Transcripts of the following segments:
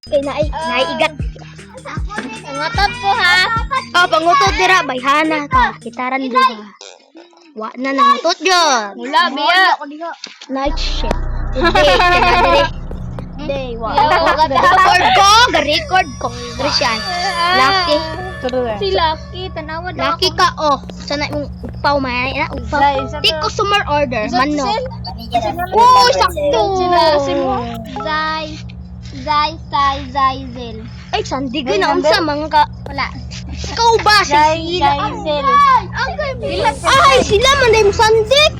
Kay naay naiigat. Pangutot ko ha. Oh, pangutot dira bayhana ka. Kitaran duha. Wa na nangutot jud. Mula biya. Night shift. Hindi, kana diri. Day, wa. Record ko, ga-record ko. Pero siya, lucky. Si Lucky, tanawa daw. Lucky ka, oh. Sana yung upaw, may na, upaw. Take customer order, mano. Let me get a food Uy, number sakto! two. Sila si mo. Zai, Zai, Sai, Zai, Zel. Ay, sandig na unsa mga ka. Wala. Ikaw ba si sila? Zel. Ay, sila man dahil sandik.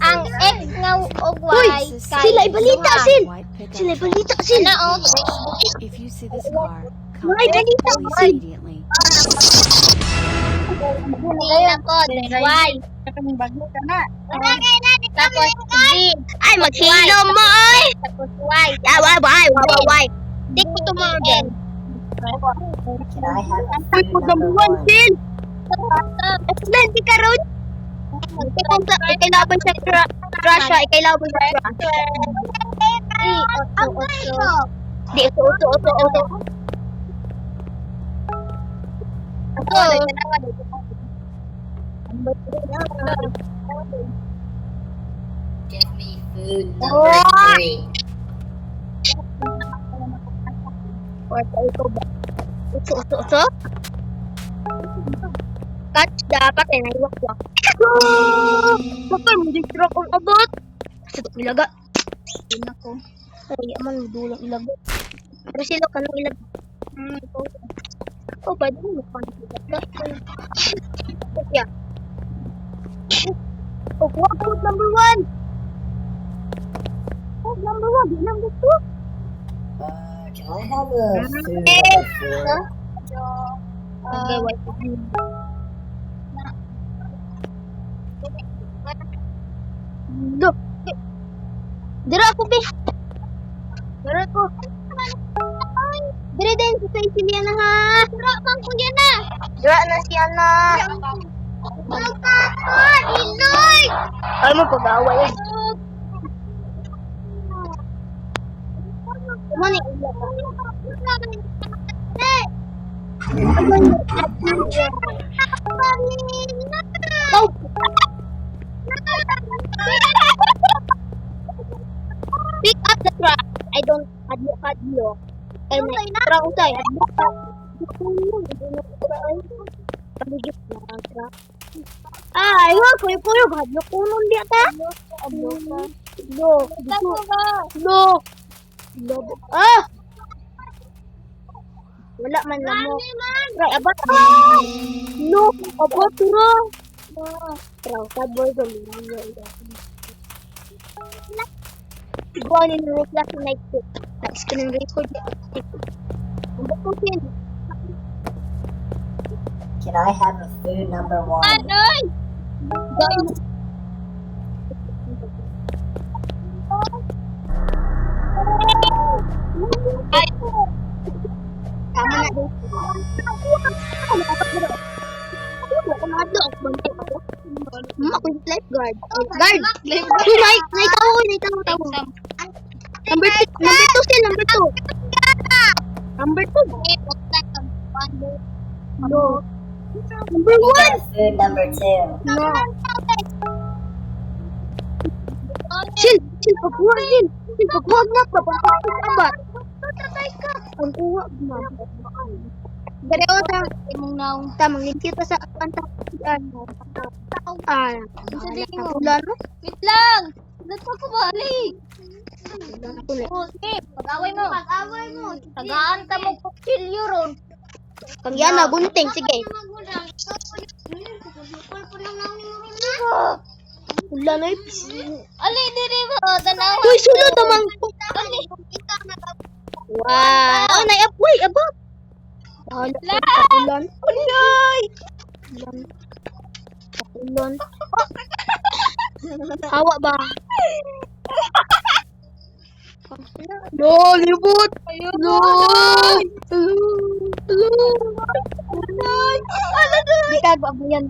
Ang X nga og Uy, Y kay sila ibalita sil. White pickup Sila truck. ibalita sil. Na oh. If you see this car, Ay, contact the balita police sil. immediately. Na ko, Y. Tapos V. Ay, maghilo mo ay. Tapos Y. Ay, y, y, y, y. Take ko tomorrow din. Can I have a Uy, food pag number number one, one? sil. Excellent, di karon. Ikay laban sa Russia, ikay laban sa Russia. E, otso, otso. Di, uto, uto, uto, uto. Ako. Give me food number three. Or ito ba? Uto, uto, uto. Catch dapat eh, naiwak-wak. Ah! Baka mo di truck ang abot. Sa ito, ilaga. Ako. Ay, aman, dulang ilaga. Pero sila ka nang ilaga. Oh, pwede mo pa ilaga. Yeah. Oh, kuha code number one. Code number one, di number two. Can I have a food number four? Okay, wait. Look. Dira ako, be. Dira ako. Dira din si Cecilia na ha. Dira man ko yan na. Dira na siya na. Iloy! Ay mo pag-away. Mo ni Oh. Pick up the truck. I don't adlo adlo. Kay may truck usay adlo ka. Paligid na ang truck. Ay, wa kuy kuy adlo kunon di ta. Adlo ka. Adlo. Adlo. Adlo. Ah! Wala man na mo. Right, abat. Ah! No, abat ra. Traw, boy ko. Go in the class night shift. Screen record. Number two, Sin. Can I have a food number one? Anoy! Go in. Ay. Tama na din. Ako yung lifeguard. Guard! Uy, may tao, may tao, tao. Number two, sil, number two. Number two. No. Number Let me one! get a food number two. No. Chill, chill, pagkuha, chill. Chill, pagkuha na, pagkuha na ba? Ang kuha na. Diretso ta, Imong naong. tamang lingkit pa sa kanta. Ano? Ah, Unsa din mo? ulan mo? Wait lang! Dato ko balik. Ulan. Oh, sige, pag-away mo. Pag-away mo. Tagaan ta mo kutsilyo ron. Kang yan na, gunting, sige. Ulan ay. Ali, diri ba? Tanawa. Uy, sulod naman. Ali. Wow, oh, nai up, uy, abot. Bahala ka, ulan. Uloy! Ulan. Ulan. Hawa ba? No, libot. No. Hello. Di ka ba yan?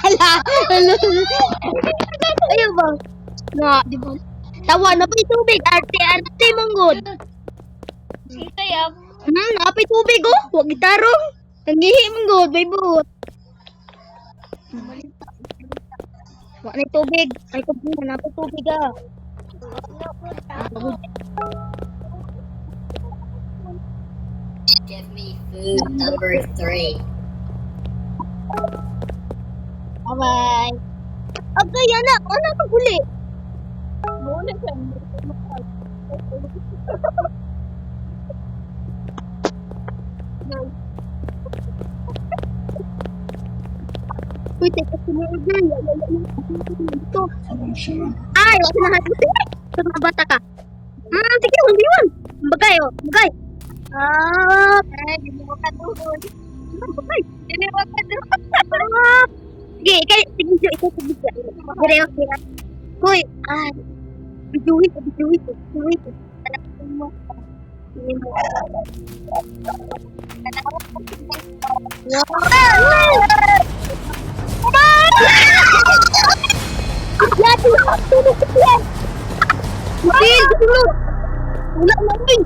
Hala. Hello. Ayaw ba? Na, di ba? Tawa na pa yung tubig. Arte, arte, manggod. Kaya, Napay tubig oh. Wag gitarong. Nangihi man gud, may buot. Wa na tubig. Ay ko napay tubig ah. Give me food number 3. Bye-bye. Agay, anak. Ano ka huli? muna siya. Uy, teka, sumurder. Ito. Ay, wag na natin. Sa mga bata ka. Sige, huli yun. Bagay, oh. Bagay. Ah, Ay, di mo ka doon. bagay. Di mo ka doon. Ah. Sige, ikaw, sige, sige, ikaw, sige, sige. Dire, okay na. Hoy, ay. Biduhin ko, biduhin ko, biduhin ko. Mo. Hindi mo. Wala na rin.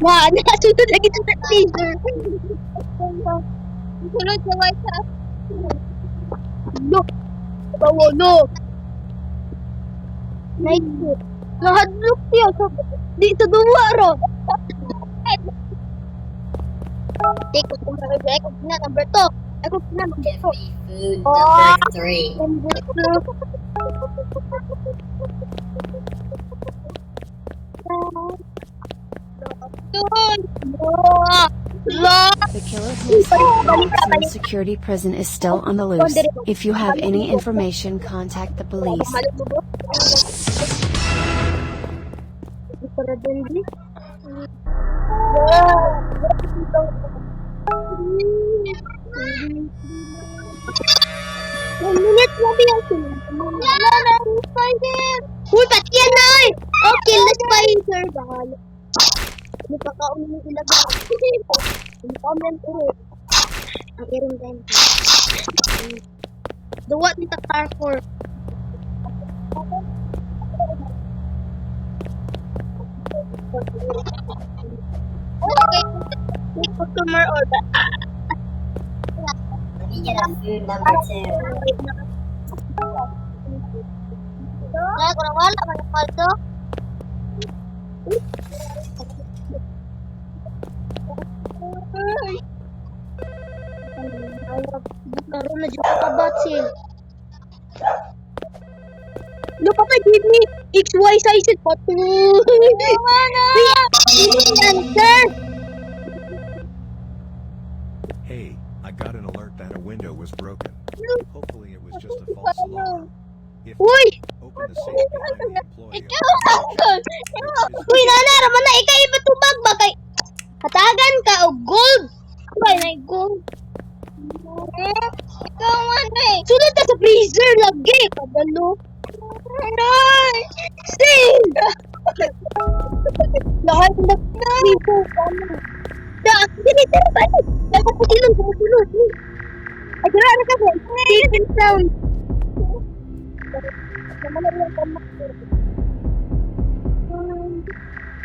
Wah, nakasunod lagi sa laser. Sunod sa White House. No. Bawo, no. Nice. Nahadlok siya. Di sa duwa ro. Take ko kung ako na number 2. Ako na number Give 2. me food number 3. Number 2. Doon. La. The killer who escaped the maximum security prison is still on the loose. If you have any information, contact the police. 1 minute lang yan. Wala na ang spider. Uy, pati yan na eh! Oh, kill the spider. Bahala. Hindi pa ka umiilag. Hindi pa umiilag. Uro. Ang irong ganyan. Duwa ni ta Carrefour. Okay. Take customer order. Let me get a food number 2. Wala, wala, wala, wala, wala. Karoon na dyan ka batsil. No, papa, give me XY sizes pa to. Answer! Hey, I got an alert that a window was broken. Hopefully it was just a false alarm. If Uy! open the safe behind the employee. Ikaw, uncle. Uy, nana, raman na, ikay ipatubag ba kay... Hatagan ka og gold! Ay, na gold. Ikaw man eh. Sunod ta sa freezer lagi! Kabalo. Aray! Sing! Lahat na freezer. Ano? Da, dili, dili, dili. Nagpuputilon, pumupulo. Ay, dira na kasi. Safe and sound.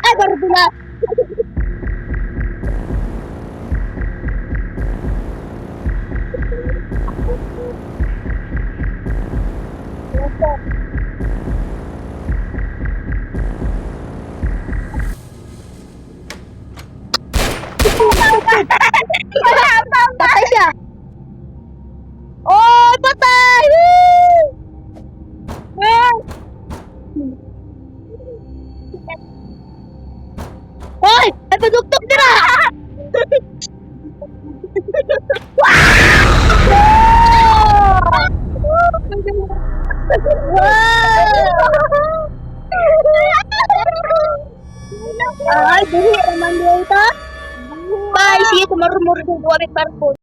Ay, barbula. Patay siya. Oh, patay! Woo! Ah! Hoy! Ay, paduktok dira! Ay, buhi naman dito. Bye! See you tomorrow morning. Buwabit barko.